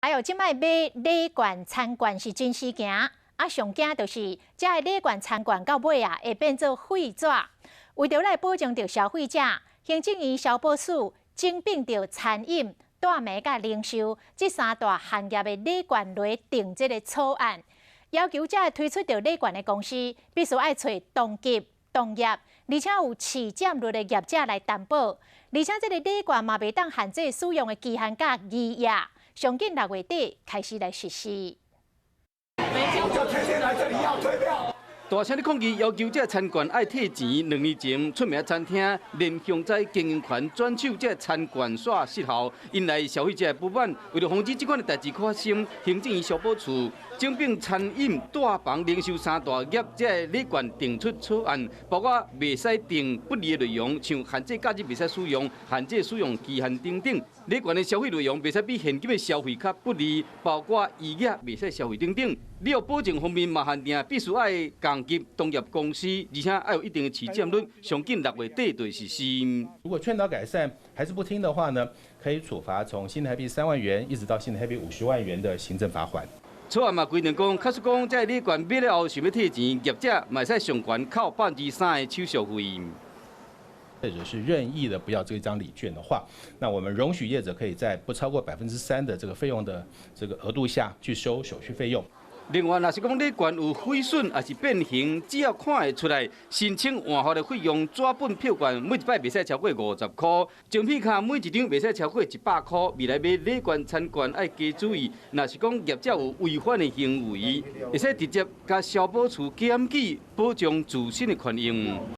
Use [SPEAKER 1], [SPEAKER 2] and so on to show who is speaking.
[SPEAKER 1] 哎喲，這擺買禮券餐券是真時行，啊，上驚就是這个禮券餐券到尾啊會變做廢紙。為著來保障著消費者，行政院消保署整併著餐飲、大賣佮零售這三大行業的禮券來定這个草案，要求這个推出著禮券的公司必須愛揣同級同業，而且有市佔率的業者來擔保，而且這个禮券嘛袂當限制使用的期限佮餘額。上緊6月底開始來實施。
[SPEAKER 2] 就天天來這裡要退票。
[SPEAKER 3] 大聲咧抗議，要求這餐券愛退錢。2年前出名餐廳連香齋經營權轉手這餐券煞失效，引來消費者不滿。為著防止這款的代誌發生，行政院消保處整併餐飲、大房、零售三大業這禮券定出草案，包括袂使定不利的內容，像限制假日袂使使用、限制使用期限等等。禮券的消費內容袂使比現金的消費較不利，包括餘額袂使消費等等。你要保證方面嘛限定，必須愛仝級同業公司，而且愛有一定的市佔率，上緊6月底就實施。
[SPEAKER 4] 如果勸導改善還是不聽的話呢，可以處罰從新台幣3萬元一直到新台幣50萬元的行政罰款。
[SPEAKER 3] 草案嘛規定講，假使講這禮券買了後想欲退錢，業者嘛會使上懸扣3%的手續費。
[SPEAKER 4] 或者是任意的不要這張禮券的話，那我們容許業者可以在不超過3%的這個費用的這個額度下去收手續費用。
[SPEAKER 3] 另外，若是講禮券有毀損抑是變形，只要看會出來，申請換發的費用，紙本票券每一擺袂使超過50塊，精品卡每一張袂使超過100塊。未來買禮券餐券愛加注意，若是講業者有違反的行為，會使直接共消保處檢舉，保障自身的權益。